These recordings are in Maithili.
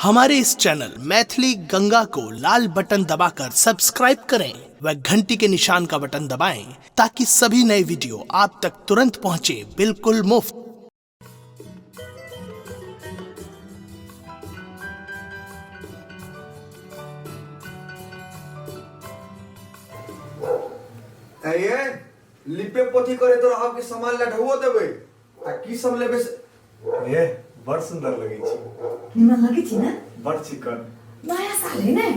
हमारे इस चैनल मैथिली गंगा को लाल बटन दबाकर सब्सक्राइब करें व घंटी के निशान का बटन दबाएं ताकि सभी नए वीडियो आप तक तुरंत पहुंचे बिल्कुल मुफ्त। ये लिपे पोथी करे तो रहब कि सामान लठवो देबै आ की सब लेबै से ए बड़ सुंदर लगै छी। निमन लगै छी ने? बड़ चिकन। नया साल है ने,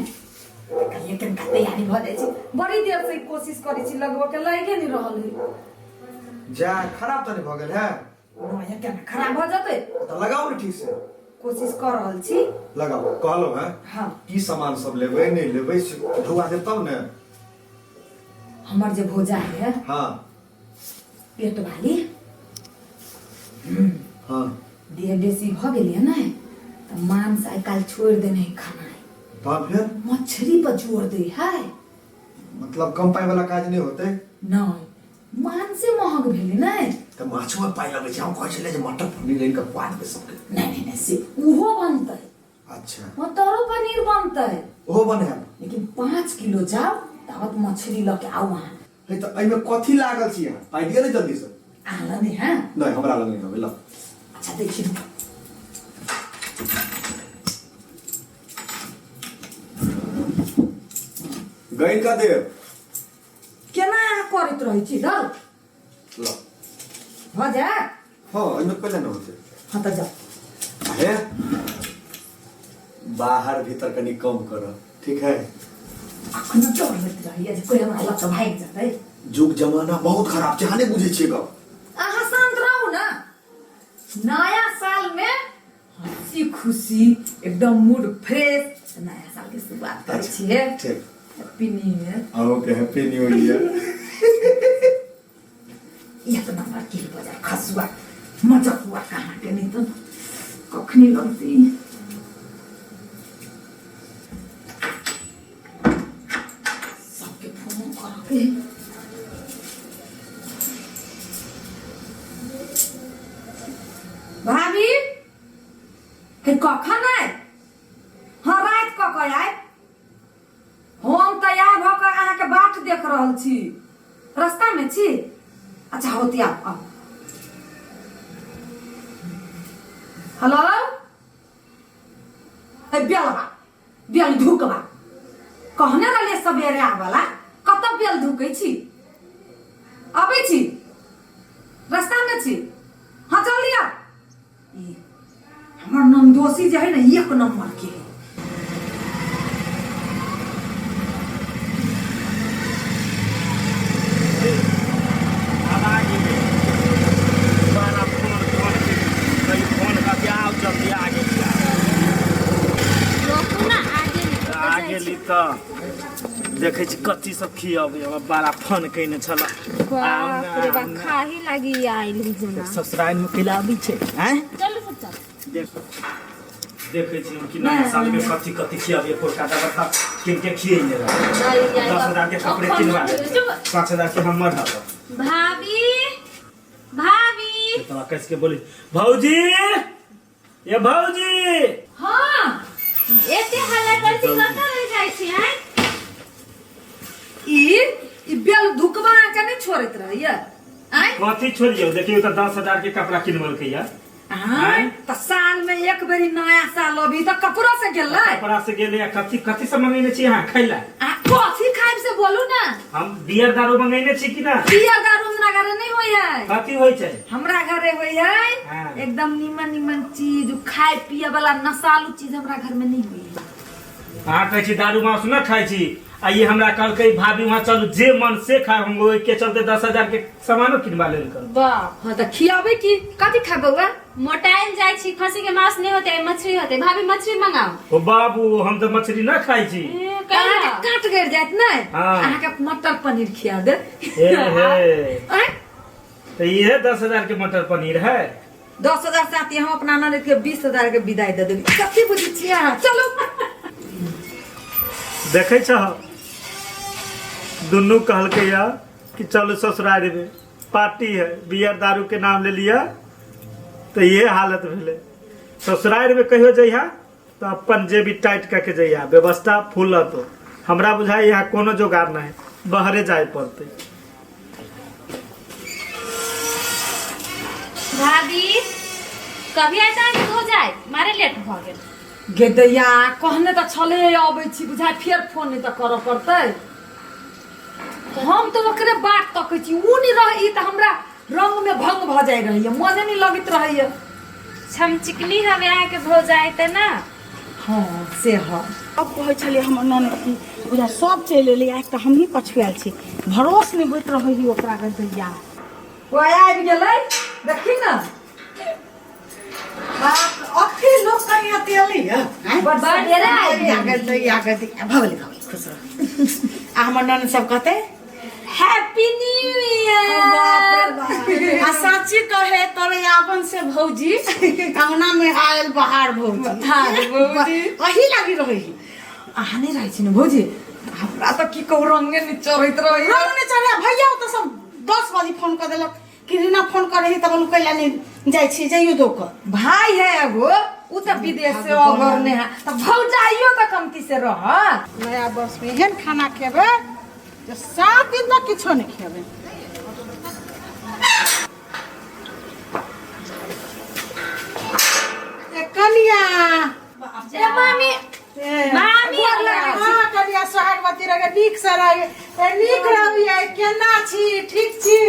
कहिए तनिका तैयारी भऽ जाइ छै। बड़ी देर से कोशिश करै छी लगबऽ के, लागे नहि रहल है। जा खराब तऽ नहि भऽ गेल है? नया केना खराब भऽ जेतै? तऽ लगाउ ने ठीक से। कोशिश कऽ रहल छी। लगाउ कहलहुँ हैं। हाँ। की सामान सब लेबै नहि लेबै से ढौआ देब तब ने। हमर जे भौजा है, पेट वाली, देह बेसी भऽ गेलै ने, तऽ मांस आइ काल्हि छोड़ि देने है खाना। तहन फेर? मछली पर जोर दै है। मतलब कम पाइ वाला काज नहि होतै? नहि, मांसे महग भेलै ने। तऽ माछो मे पाइ लगै छै। हम कहै छलियै जे मटर पनीर आनि कऽ खुआ देबै सबके। नहि नहि नहि, से उहो बनतै। मटरो पनीर बनतै। ओहो बने। लेकिन 5 किलो जाओ ताबत मछली लऽ के आउ अहाँ। हे, तऽ एहिमे कथी लागल छी अहाँ? पाइ दिअ ने जल्दी से। अहाँ लग नहि है? नहि, हमरा लग नहि हवे, ल। अच्छा, देखियौ। गैन कऽ देब। केना अहाँ करैत रहै छी? धरू। ल। भऽ जायत? हाँ, एहिमे पहिले ने होतै। हाँ, तऽ जाउ। हे, बाहर भीतर कनि कम कर, ठीक है? अखन डर होइत रहैया जे कोइ हमरा लऽ कऽ भागि जेतै। जुग जमाना बहुत खराब छै, अहाँ नहि बुझै छियै गप। अहाँ शांत रहू ने। नया साल में हंसी खुशी, एकदम मूड फ्रेश, नया साल के शुरुआत करै छियै। ठीक। Happy new year. अहूँके हैप्पी न्यू ईयर। एक नंबर के बजार खसुआ मजकुआ कहाँ के नहीं तो कखनी लगती। सबके फोन करऽ के। भाभी हे, कखन आयब? हाँ, राति कऽ कऽ आयब। हम तैयार भऽ कऽ अहाँके बाट देख रहल छी। रास्तामे छी? अच्छा, होती, आउ आउ। हेलो, हे बेलबा, बेल धुकबा, कहने रहलियै सवेरे आबला, कतऽ बेल धुकै छी? अबै छी, रास्तामे छी। हाँ, जल्दी आउ। ई हमर नंदोसी जे है ने, एक नंबर के है। आब आ गेलै बड़ा फोन फोन के कहीं फोन करके आउ जल्दी, आ गेली। रोकू ना, आ गेली। कतऽ आ जाइ गेली। छी? तऽ देखै छी कथी सब खियबै। हमरा बड़ा फोन कयने छल। बाप रे बाप, खाही लागी आइल ही जना। ससुराल में कैला आबै छै आँय? चलू सब, चल। देख, देखै छी हम कि नया साल में कथी कथी खियाबै। पोरका दवा तऽ किन के खियेने रहै। 10,000 के कपड़े किनवा देबै, 5,000 के हमर रहत। भाभी, भाभी। तोरा कैसे के बोली भौजी, ये भौजी। हाँ। एते हल्ला करै छी, कतऽ रहि जाइ छी आँय? ई ई बेल धुकबा अहाँके नहि छोड़ैत रहैया आँय? कथी छोड़ियौ? देखियौ तऽ 10,000 के कपड़ा किनबलकै या। आँय, तऽ साल में एक बेरी नया साल अभी तऽ कपड़ो से गेलै। कपड़ा से गेलै आ कथी कथी सब मंगेने छी अहाँ खैला? आ कथी खाइब से बोलू ने। हम बियर दारू मंगेने छी कि ना? बियर दारू हमरा घरे नहीं होइ है। कथी होइ छै? हमरा घरे होइ है एकदम निमन निमन चीज, उ खाय पिए वाला नशालू चीज हमरा घर में नहीं होइ है। अहाँ कहै छी दारू मांस न खाइ छी, आ ई हमरा कहलकै भाभी वहाँ चलू, जे मन से खाय। हम ओहि के चलते 10,000 के सामानो किनबा लेलकै। बाप। हाँ, तऽ खियाबै की, कथी खाय बौआ? मोटाइल जाइ छी। खसी के मांस नहीं होते, मछली होते। भाभी, मछली मंगाओ। ओ बाबू, हम तऽ मछली न खाइ छी। ए, अहाँके कैला? काट गड़ जायत ने। हाँ। अहाँके मटर पनीर खिया दे। हे हे। आँय? तऽ इहे 10,000 के मटर पनीर है? 10,000 साथी हम अपना ननद के 20,000 के विदाई दे देबै। कथी बुझै छियै अहाँ? चलू। देखै छह, दुनू कहलकै या कि चलू ससुराल में पार्टी है, बियर दारू के नाम ले लिया तऽ इहे हालत भेलै। ससुराल में कहियो जइहा। तो अपन जेबी टाइट करके जइया व्यवस्था फुल रहतो। हमरा बुझाइ यहाँ कोनो जोगाड़ नहीं, बाहरे जाए पड़ते। भाभी कभी आता है हो जाए मारे लेट भ गेल। गे दैया कहने तऽ छले अबै छी बुझाइ फेर फोन नहि तऽ करऽ पड़तै। हम तऽ ओकरे बाट तकै छी, उ नहि रही तऽ हमरा रंग में भंग भऽ जाइ रहैया, मने नहि लगैत रहैया। छमचिकनी हवे अहाँ के भौजाई त ना। हाँ से ह अब कहै छलियै हमर ननद की बुझा सब चलि एलै, एकटा हमही पछुआयल छी, भरोस नहि होइत रहै है ओकरा गे दैया। ओ आबि गेलै देखी ना। बाप अथी लोक कनि अथी एलै है बड़ सवेरे आबि गेलै। गे दैया गे दैया भऽ गेलै भऽ गेलै खुश रह। आ हमर ननद सब कहतै हैप्पी न्यू ईयर। आ साची कहे तोरे आवन से भौजी अंगना में आयल बाहर भौजी। हाँ, भौजी। अही लागी रही। अहाँ नहीं रहै छी ने भौजी, हमरा तऽ की कहू रंगे नहि चढ़ैत रहै। रंग नहि चढ़े भैया ओ तऽ सब 10 बजे फोन कऽ देलक कि रीना फोन करे ही तब हम कैला नहीं जाइ छी जाइयो दो कऽ। भाई है एगो उ तऽ विदेश से अगर ने है तऽ भौजाइयो तऽ कमती से रहत। नया वर्ष में एहन खाना खेबै जे 7 दिन तक किछो नहि खेबै। ए कनिया ए मामी मामी हाँ कनिया सोहागवती रहे नीक से रहे ए नीक रहिए केना छी ठीक छी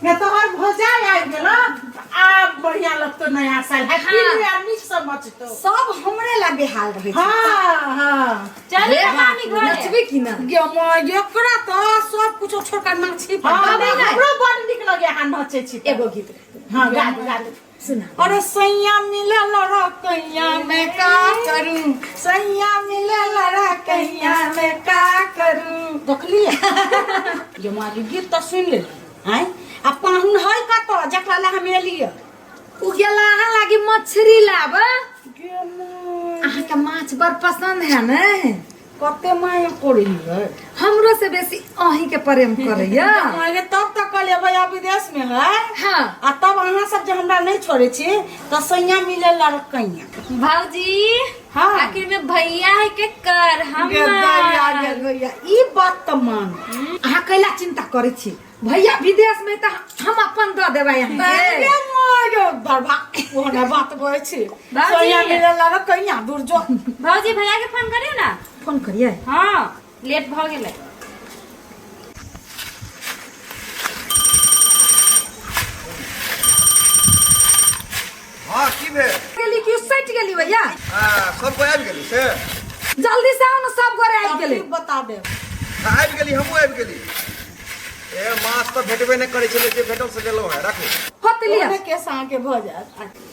ने तोहर भौजाई आबि गेल आब बढ़िया लगतो नया साल हैप्पी न्यू ईयर नीक से मचतो। सब हमरे ला बेहाल रहे छै। हाँ हाँ चल रे मामी घरे नचबे की ना गे माँ एकरा तो सब कुछ छोड़ कर नाची पर। हाँ, हाँ, हमरो बड़ नीक लगे अहाँ नाचे छी तऽ। एगो गीत हाँ गा दे, गा दे। सुना। अरे सैया मिले लड़कैया मैं का करूं, सैया मिले लड़कैया मैं का करूं। देखलिए गे माँ गीत तो सुन ले आय आ पाहुन है कतऽ जकरा ला हम एलियै। उ गेला अहाँ लागी मछली लाब। गे माँ अहाँ के माछ बड़ पसंद है ने? कते माया करैया हमरो से बेसी अहीं के प्रेम करैया। माय तब तक कहलियै भैया विदेश में है। हाँ। आ तब अहाँ सब जे हमरा नहीं छोड़े छी तऽ सैया मिले लड़कैया। भौजी हाँ। आखिर में भैया है के कर हम गे दैया, गे दैया, ई बात तऽ मान। अहाँ कैला चिंता करै छी, भैया विदेश में तऽ हम अपन दऽ देबै अहाँके। अरे माय दरभा ओहने बात कहै छी। बाबूजी। सैया मिले लड़कैया दूर जो। भौजी भैया के फोन करियो ना। फोन करिए। हाँ लेट भ गेलै। हाँ की भेल? गेली कि सटि गेली भैया? हाँ, सब कोई आबि गेली से? जल्दी से आओ ना, सब गोरे आबि गेलै। बता देब। हाँ, आबि गेली, हमहूँ आबि गेली। ए माछ तऽ भेटबे नहि करै छलै, जे भेटल से लेलहुँ है, राखू। होत लिअ। ओने केस अहाँके भऽ जायत।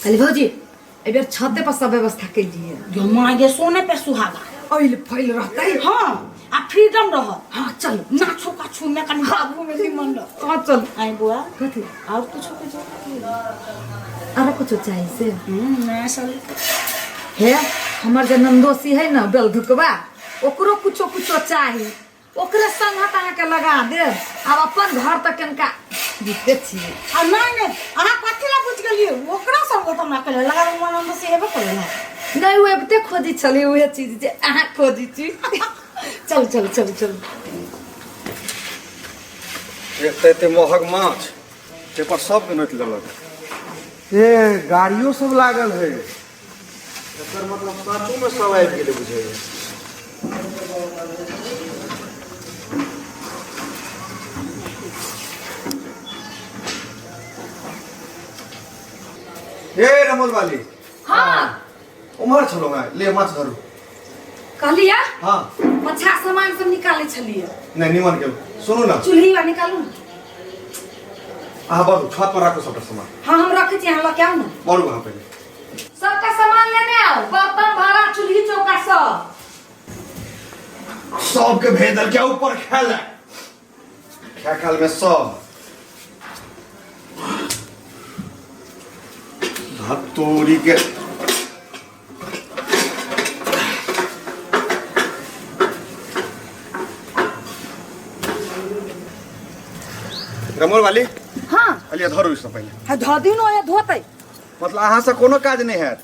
कहली भौजी एहि बेर छते पर सब व्यवस्था केलियै। गे माँ गे सोने पे सुहागा। ऐल फैल रहतै। हाँ आ फ्रीडम रहत। हाँ चलू। नाचो काछू में कनि बाबू में निमन रहत। हाँ चलू। आई बुआ कथी? और कुछो के जरूरत नहीं। आरो कुछो चाही से? नया साल हे हमर जे नंदोसी है ना बेलधुकबा, ओकरो कुछो कुछो चाही, ओकरे संग अहाँके लगा देब। आब अपन घर तऽ कनिका बुझते छियै। आ नहीं नहीं अहाँ कथी ला बुझि गेलियै? ओकरा संग तऽ हमरा कहले लगा हमर नंदोसी हेबे करे ना। नहीं ओ एबते खोजी छलियै उहे चीज जे अहाँ खोजी छी। चल चल चल चल। एक तऽ एते महग माछ ताहि पर सबके नोचि लेलक। ए गाड़ियो सब लागल है, एकर मतलब साँचो में सब आबि गेलै बुझैया। ए रमोल वाली। हाँ। उम्हर छलहुँ हैं, ले माछ धरू। कहलिया? हाँ। मछा सामान सब निकाले छलियै। नहीं निमन गेल, सुनू ना। चूल्ही बा निकालू ना। अहाँ बढ़ू, छत पर राखू सबटा सामान। हाँ हम रखै छी, अहाँ लऽ के आउ ना। बढ़ू अहाँ पहिले। सबटा सामान लेने आओ, बर्तन भाड़ा चूल्ही चौका सब। सबके भेज देलकै ऊपर खाय लए, खाय काल में सब धतूरी के। रमोल वाली। हाँ। अलिया धरू इससे पहले। हाँ धो दियौ ने, ओया धोतै। मतलब अहाँ से कोनो काज नहीं हैत।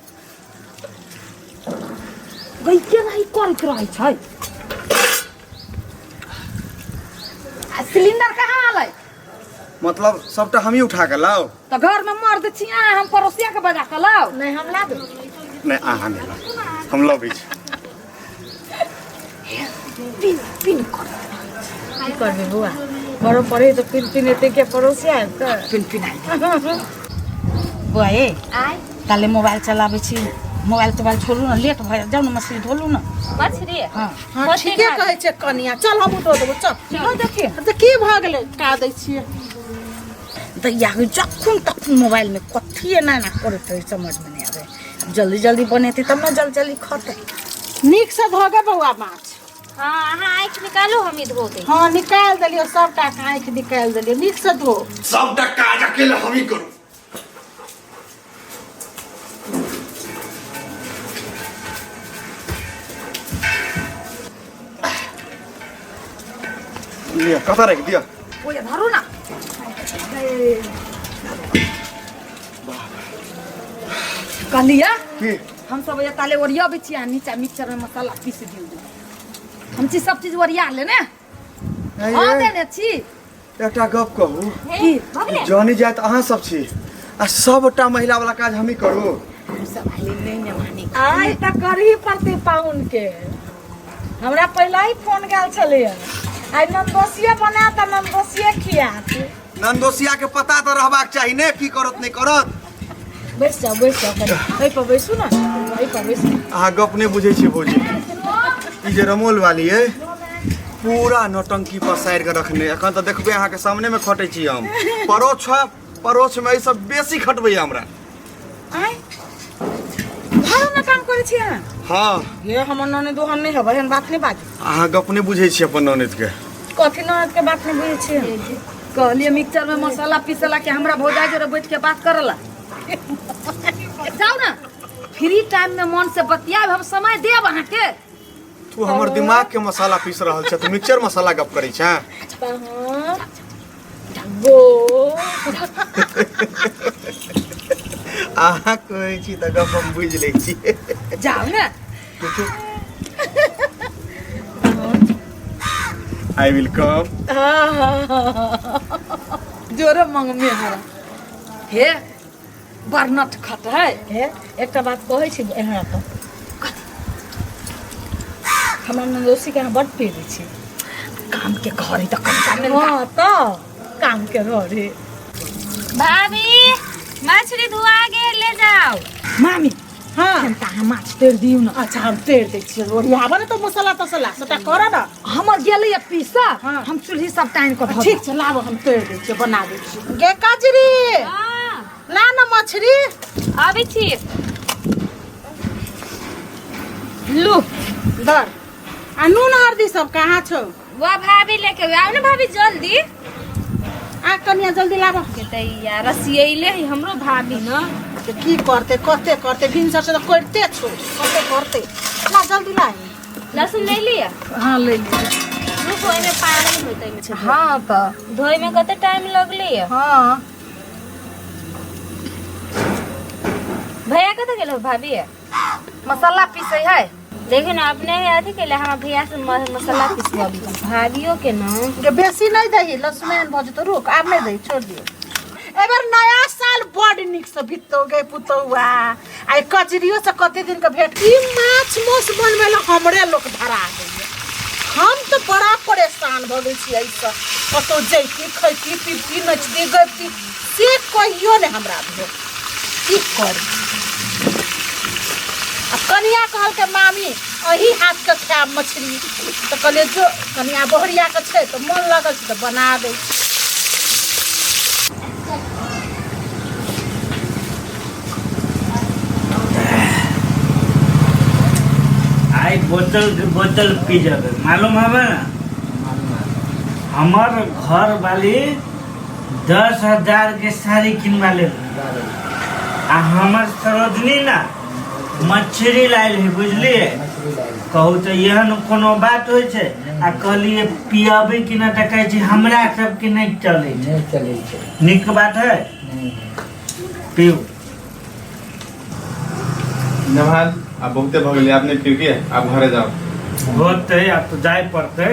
गई के नहीं करैत रहै छै। आ सिलेंडर कहाँ आलै? मतलब सबटा हमही उठा के लाओ? तऽ घर में मर्द छी अहाँ, हम पड़ोसिया के बजा के लाओ? नहीं, हम ला दो। नहि, अहाँ नहि लाउ, हम लबै छी। पिन पिन करैत रहै छै। की करबे बौआ, बड़ो पड़े तऽ पिन पिन एते के पड़ोसिया आबि कऽ पिन पिन आइ। बौआ ए। आय। ताले मोबाइल चलाबै छी, मोबाइल तोबाइल छोड़ू ने, लेट भऽ जाउ ने, मछली धोलू ने। मछली? हाँ। हाँ, ठीके कहै छै कनिया, चल हमहूँ धो देबो, चल। चल देखिए। तऽ की भऽ गेलै, का दै छियै? दैया होई जखन तखन मोबाइल में कथी एना एना करैत रहै, समझमे नहि आबै। आब जल्दी जल्दी बनेतै तब ने जल्दी जल्दी खतै। नीकसँ धोगे बौआ माछ। हाँ, अहाँ आँखि निकालू, हम ई धो दै। हाँ, निकालि देलियौ, सबटा के आँखि निकालि देलियौ, नीकसँ धो। सबटा काज अकेले हमही करू? लिअ, कतऽ राखि दिअ? ओए धरू ना। कहलिया की? हम सब ये ताले ओरियाबै छी आ नीचा मिक्सचर में मसाला पीस दियौ। हम छी सब चीज ओरिया ले ने। हाँ, देने छी। एकटा गप कहू? की? भऽ गेलै। जानी जाइत अहाँ सब छी आ सबटा महिला वाला काज हमही करू? आइ तऽ करही पड़तै पाहुन के। हमरा पहिले ही फोन गेल छलैया, आइ ननदोसिए बनायत आ ननदोसिए खियात। नंदोसिया के पता तऽ रहबाक चाही ने, की करत नहि करत। बैस जाउ, बैस जाउ कनि, एहि पर बैसू ने, एहि पर बैसू। अहाँ गप नहि बुझै छियै भौजी। ई जे रमोल वाली अइ, पूरा नौटंकी पसारि कऽ रखने। एखन तऽ देखबै अहाँके सामने मे खटै छी हम। परोक्ष परोक्ष मे एहिसँ बेसी खटबैया हमरा। आँय, घरमे काम करै छी अहाँ? हाँ। ये हमर ननद ओहन नहि हेबै, एहन बात नहि बाजू। अहाँ गप नहि बुझै छियै अपन ननद के। कथी ननद के बात नहि बुझै छियै? कहलिए मिक्सचर में मसाला पीसला के हमरा भौजाई जोरे बैठ के बात करला। जाओ ना, फ्री टाइम में मन से बतियाब, हम समय देब अहाँके। तू हमर दिमाग के मसाला पीस रहल छ, तू मिक्सचर मसाला गप करै छ? गो। अहाँ कहै छी तऽ गप हम बुझि लै छी। जाओ ना। I will come. जोरे मंग में हरा हे बड़ नटखट है। हे, एकटा बात कहै छी एना तऽ हमर ननदोसी के अहाँ बड पेरै छी। काम के घर है तऽ कम काम में। हाँ तऽ काम के घर है। भाभी, मछली धुआ गेल, ले जाओ। मामी। हाँ। कनिटा अहाँ माछ तोड़ि दियौ ने। अच्छा, हम तोड़ि दै छियै, ओरियाबऽ ने तऽ मसाला तसला सबटा करऽ ने। हमर गेलैया पीसा। हाँ। हम चूल्ही सब टानि कऽ धऽ। ठीक छै, लाबऽ, हम तोड़ि दै छियै, बना दै छियै। गे कजरी। हाँ। ला न मछली। आबै छी। लू। दर आ नून हरदी सब कहाँ छौ? वाह, भाभी लेके आउ ने भाभी, जल्दी। आ कनिया, जल्दी लाबऽ। के तैया रसियैले है हमरो भाभी न। के की करते, कते करते, भिनसर से तऽ करिते छौ, कते करते, ला जल्दी ला। लहसुन ले लिअ। हाँ, ले लिअ। रुको, एहिमे पानी होतै एहिमे। हाँ तऽ धोए में कते टाइम लगलै या। हाँ। भैया कतऽ गेल हो भाभी? मसाला पीसै है। देखियौ ने, अपने ही अथी केले, हमरा भैया से मसाला पिसवाबी, भाभियो के न। गे, बेसी नहि दही, लहसुन भऽ जेतौ। रुक, आब नहि दही, छोड़ दियौ। एहि बेर नया साल बड नीक से बिततौ गे पुतौआ। आइ कजरियो से कते दिन के भेंट। ई माछ माउस बनबै लए हमरे लोक धरा दैया। हम तऽ बड़ा परेशान भऽ गेल छी एहिसँ। कतहु जैती, खैती, पीबती, नचती, गबिती, से कहियो नहि हमरा भेल। की करी? आ कनिया कहलकै, मामी, अही हाथके खायब मछली। तऽ कहलियै, जो कनिया, बहुरियाके छै तऽ मोन लगल छै तऽ बना दै छी। आइ बोतल के बोतल पी जाबे, मालूम हवे ना? हमर घर वाली 10,000 के साड़ी किनवा ले आ हमर सरोजनी ना मछली लायल है, बुझलिए? कहू तऽ एहन कोनो बात होइ छै? आ कहलिए पियाबे कि ना, तऽ कहै छै हमरा सबके नहि चलै छै। नहि चलै छै। नीक बात है? नहि। पीऊ। नमहर। आब बहुते भऽ गेलै, आब नहि पीब के, आब घरे जाओ। होतै, आब तऽ जाय पड़तै।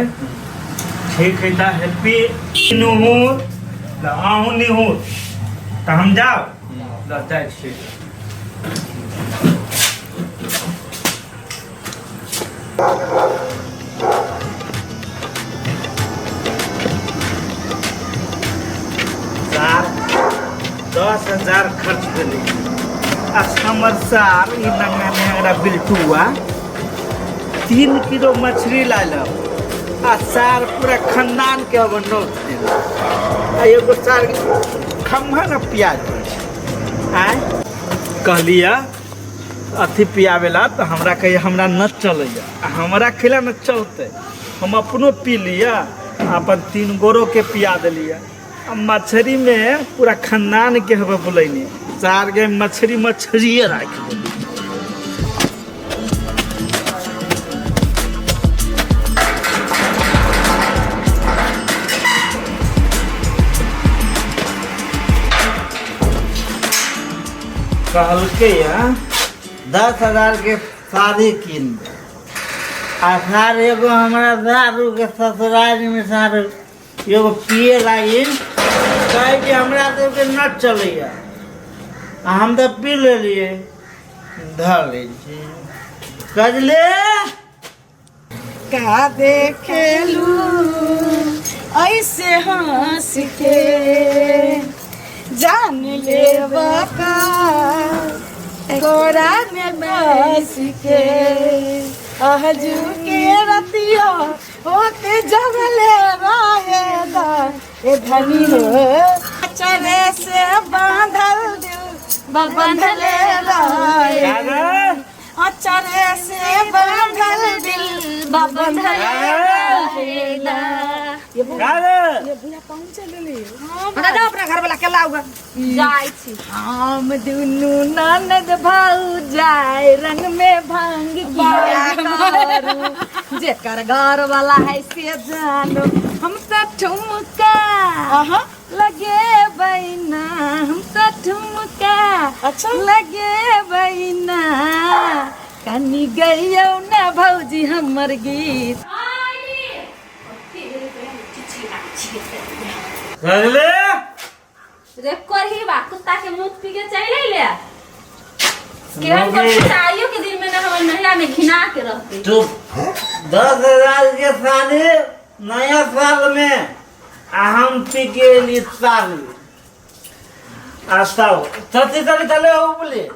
ठीक है तऽ हैप्पी निहुर तऽ अहूँ निहुर तऽ हम जाउ तऽ जाइ छी। सार 10,000 खर्च भेलै आ हमर सार ई नंगा नेंगरा बिल्टुआ 3 किलो मछली लायल आ सार पूरा खानदान के अब नोच देल आ एगो सार खम्भा न प्याज होइ छै। आँय कहलियै अथी पियाबेला तऽ हमरा कहिए हमरा न चलैए आ हमरा खिला न चलतै, हम अपनो पी लिअ आ अपन 3 गोरोके पिया देलियै आ मछरीमे पूरा खानदानके हेबे बोलैनी 4 गे मछरी मछरिए राखि देली। कहलकै 10,000 के साड़ी कीन दे आ सार एगो हमरा दारू के ससुराल में सार एगो पिए लागिन कहे कि हमरा सबके न चलैया आ हम तऽ पी लेलियै धर लै छी कजले का देखेलू ऐसे हंस के जान ले का कोरा में बस के अहजू के रतिया होते जगले रायदा ए धनी हो चरे से बांधल दिल बंधले राय अचरे से बांधल दिल बंधले रायदा। ये भैया पहुंच गेली। दादा अपना घर वाला के लाउ जाइ छी। हम दुनू ननद भौजाई रंग में भांग किया करू, जेकर घर वाला है से जानो हम तो ठुमका लगे बैना, हम तो ठुमका अच्छा लगे बैना, कनी गइयो ना भौजी हमर गीत। कजले रे करही बा कुत्ता के मुंह पी के चल अइले केहन को आइयो के दिन में ना हमर नहिया में घिना के रहते। तू 10,000 के साड़ी नया साल में आ हम पी के एली साड़ी आ सब सती तली तले उपले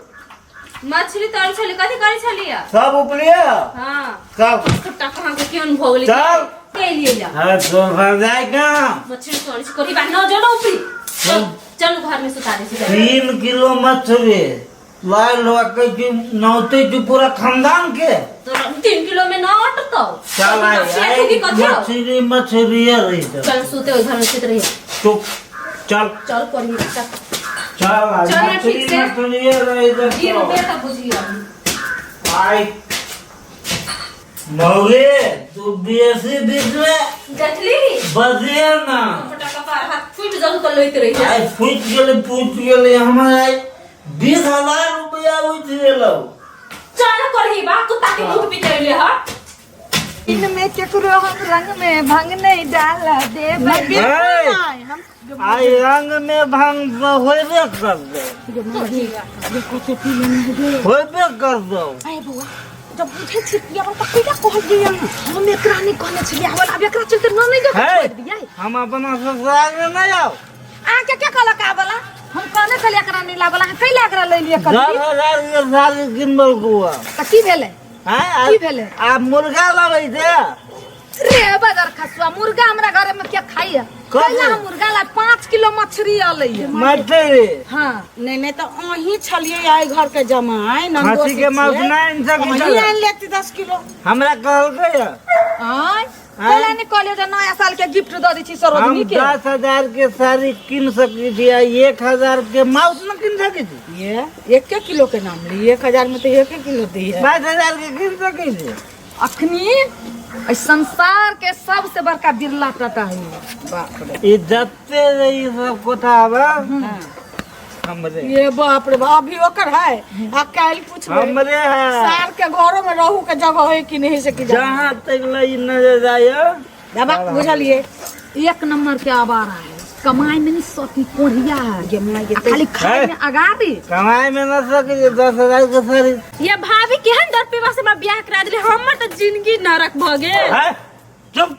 मछली तल छली कथी करै छलियै सब उपले। हां सब कुत्ता कहां के केहन भऽ गेलै चल के लिए जा। हाँ तो भर जाए का मछली तल छी करही बा न जलो उपली चल चल घर में सुता दे छी। 3 किलो मछली लाल के नौते जो पूरा खानदान के तो 3 किलो में न अटतौ। चल आई मछली मछली रही चल सुते ओइ घर में सुत रही तो चल चल करही चल चल चल ठीक से मछली रही 3 रुपया का बुझियो आई मौगे तू बीएससी बीच में देखली बजिए ना फटाका पर हाथ फूट जाऊ तो लैत रही आई फूट गेलै हमरा 20,000 रुपया उठि गेलौ। चल करही बा कुत्ता के मुंह पी के ले ह इनमें केकरो हम रंग में भंग नहीं डाला देबै। आई रंग में भंग होबे कर दो, होबे कर दो। अरे बौआ जब बुझै छी पियाबल त कहिया कहलियै हम एकरा नहि कहने छलियै आबल आब एकरा चलते न नहि देखै छोड़ि दियै। हम अपना ससुराल में नहीं आओ। अहाँ के के कहलक आबला? हम कहने छलियै एकरा नहि लाबला, अहाँ कैला एकरा लै लियै कथी? 10,000 के साड़ी किनबल कुआ। त की भेलै? की भेलै? आ मुर्गा लाबै छै रे बदर खसुआ, मुर्गा हमरा घर में के खाइया? कैला हम मुर्गा ला 5 किलो मछली अलै मछली। हां नहीं नहीं तो अहीं छलियै आइ घर के जमाई नंदोसी खसी के मांस नहीं आनि सकै अहीं छलै। आनि लेती 10 किलो हमरा कहलकै आय कैला नहीं कहलियै जे नया साल के गिफ्ट दऽ दै छी सरोजनी हम के। 10,000 के साड़ी किन सकै छी आ 1,000 के माउस न किन सकै छी। ये 1 किलो के नाम ली, 1,000 में तो 1 किलो दी है। 22,000 के किन सकै छी। अखनी एहि संसार के सबसे बड़का बिरला टाटा है। बाप रे ई जते ई सब कोठा आबे हमरे। ये बाप रे बाप, अभी ओकर है आ काल्हि पूछबै हमरे है। सार के घरो में रहू के जगह है कि नहीं से कि जाने। जहाँ तक लई नजर जाय। बाबा बुझलिए एक नंबर के आवारा है, कमाई में नहीं सकी, कोढ़िया है। ये माय आ खाली खाए में अगाड़ी। कमाई में न सकी 10,000 के साड़ी। ये भाभी केहन दर पीवा से हमरा बियाह करा देली, हमर त जिंदगी नरक भ गेल। है चुप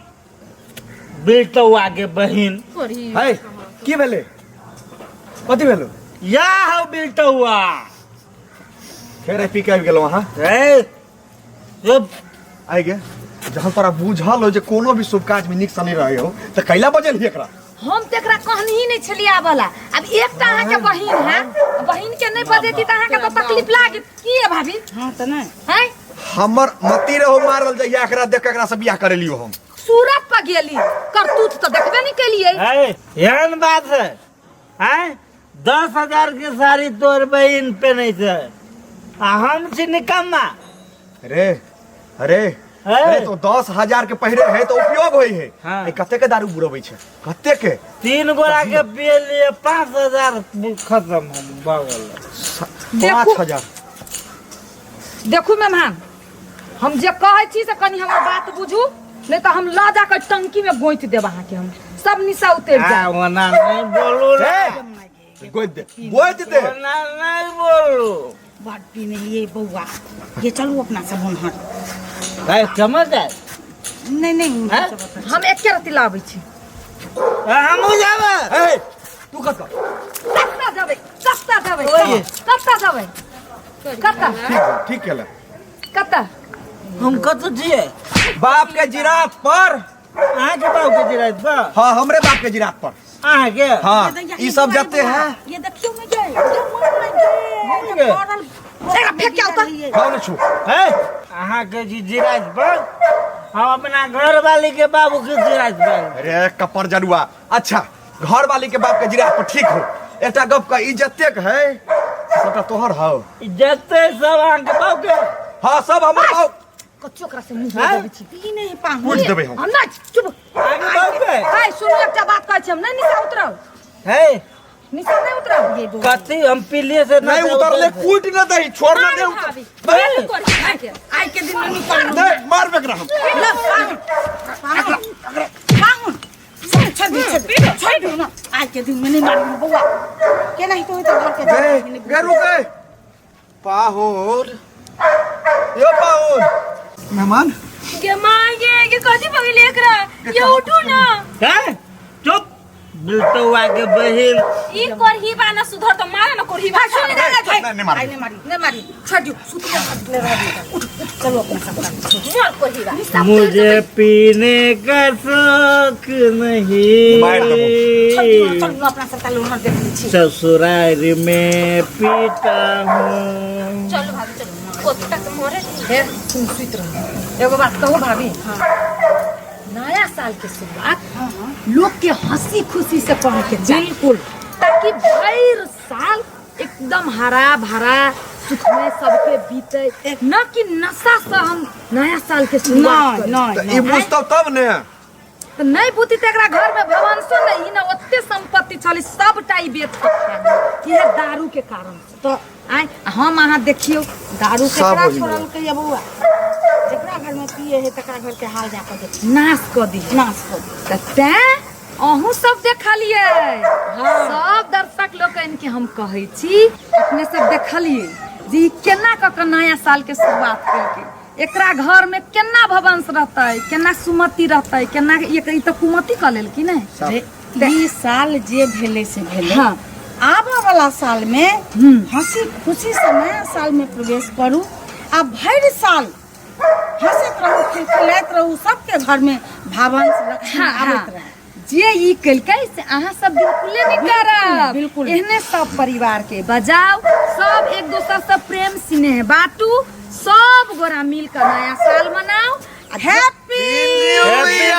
बेटौआ के बहिन। है की भेलै? कथी भेलो? या हौ बेटौआ। फेर पी के आबि गेलहुँ अहाँ। है चुप। आइ गे, जहन तोरा बुझल हो जे कोनो भी शुभ काज में नीक से नहीं रहे हो त कैला बजल एकरा? हम त एकरा कहनी ही नहीं छलियै आबला। अब एकटा अहाँ के बहिन है, बहिन के नहीं बजेती त अहाँ के तो तकलीफ लागी की है भाभी? हां त नहीं है हमर मति रहो मारल जइया एकरा देख के एकरा से बियाह करेलियो हम। सूरत पर गेली करतूत त देखबे नहीं केलियै। है एहन बात है हैं 10,000 के साड़ी तोर बहिन पहनै छै आ हम छी निकम्मा। अरे अरे अरे तो 10,000 के पहिरे है तो उपयोग होई है। हाँ। ए कते के दारू बुरबै छै? कते के? 3 गोरा के पिए लिए 5,000 खत्म भऽ गेल। 5,000। देखू मेहमान, हम जे कहै छी से कनी हमर बात बुझू, नहीं तो हम ल जाकर टंकी में गोंति देब अहाँ के, हम सब निशा उतर जाए। ओना नहीं बोलू रे। गोंति दे, गोंति दे। ओना नहीं बोलू। बड़ पीने ये बउआ, ये चलू अपना सब उन्हर। भाई समझ जाए? नहीं नहीं हम एक रत्ती लाबै छी। हमहूँ जाबै। ए तू कत कत्ता जाबै? कत्ता जाबै? कत्ता जाबै? कत्ता? ठीक केला। कत्ता? हम कत छियै? बाप के जिरात पर। अहाँ के बाप के जिरात पर? हाँ हमरे बाप के जिरात पर। अहाँ के? हाँ ई सब जते है। ये देखियो में गए, ये मन में गए, पड़ल एकरा फेंक के आवता। कौन छु? है अहाँ के जी जिरात पर, हम अपना घर वाली के बाबू के जिरात पर। अरे कपर जरुआ। अच्छा घर वाली के बाप के जिरात पर ठीक हो। एकटा गप का इज्जत है सबटा तोहर हौ। इज्जत सब अहाँ के बाप के? हाँ सब हमर बाप। कच्चो ओकरा से मुंह देबै छी। ई नहीं पाहुन। पूछ देबै हम। हम नहीं चुप। अहाँ के बाप के? हाय सुनू एकटा बात कहै छी, हम नहीं निशा उतरब। है निशा नहीं उतरब। कथी हम पीलिए से नहीं उतरले, कूट न दही, छोड़ न दे। आई के दिन में निकल नहीं मार बेकरा हम। ल पाहुन पाहुन छोड़ दे, छोड़ दे ना। आई के दिन में नहीं मारू बउआ के नहीं तो घर के गे गे रुक पाहुन, यो पाहुन मेहमान गे मां गे कथी भगले एकरा? ये उठू ना। हैं चुप बिलटौआ के बहिन। ई कोरही बा ना सुधर तो मारे ना कोरही बा। नहीं मारी, नहीं मारी, नहीं मारी, छोड़ दियो, सुत ले रह दियो। उठ उठ चलो अपना सब मार कोरही बा। मुझे पीने का शौक नहीं, मार देबो। चलो अपना सब तालु न देख ली छी। ससुराल में पीता हूँ। चलो भाभी चलो, कोत्ता के मारे। हे तुम सुत रहो। एगो बात कहू भाभी? नया साल के शुरुआत लोग के हंसी खुशी से करे के चाही। बिल्कुल, ताकि भर साल एकदम हरा भरा सुखमय सबके बीते, न कि नशा से हम नया साल के शुरुआत करी। नहीं ई बुझतौ तब ने। तो नहीं बुद्धि त एकरा घर में भवंसो नहीं न, ओते संपत्ति छली सबटा ई बेच के खा गेल इहे दारू के कारण से। तो आइ हम अहाँ देखियो दारू सब केकरा वही छोड़लकै या बउआ? जेकरा घर में पिए है तकरा घर के हाल जाकर देख, नाश कऽ दी, नाश कऽ दी। त तें अहूँ सब देखलियै, सब दर्शक लोकनि के हम कहै छी, अपने सब देखलियै जे ई केना कऽ के नया साल के शुरुआत केलकै। एकरा घर में केना भवंश रहतै, केना सुमति रहतै, केना ई तऽ कुमति कऽ लेलखिन ने। ई साल जे भेलै से भेलै। हाँ। आबऽ वाला साल में हंसी खुशी से नया साल में प्रवेश करू आ भरि साल हंसैत रहू, खिलखिलाइत रहू, सबके घर में भावंश लक्ष्मी हाँ, आबैत हाँ। रहे। जे ई केलकै से अहाँ सब बिल्कुले नहीं करब। बिल्कुल। एहने सब परिवार के बजाओ, सब एक दोसर से प्रेम स्नेह बांटू, सब गोरा मिल कर नया साल मनाओ। Happy new year.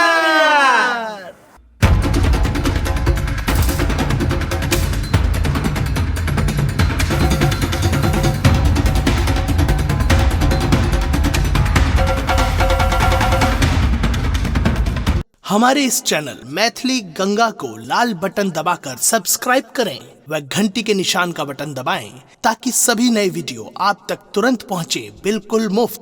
हमारे इस चैनल मैथिली गंगा को लाल बटन दबाकर सब्सक्राइब करें व घंटी के निशान का बटन दबाएं ताकि सभी नए वीडियो आप तक तुरंत पहुंचे बिल्कुल मुफ्त।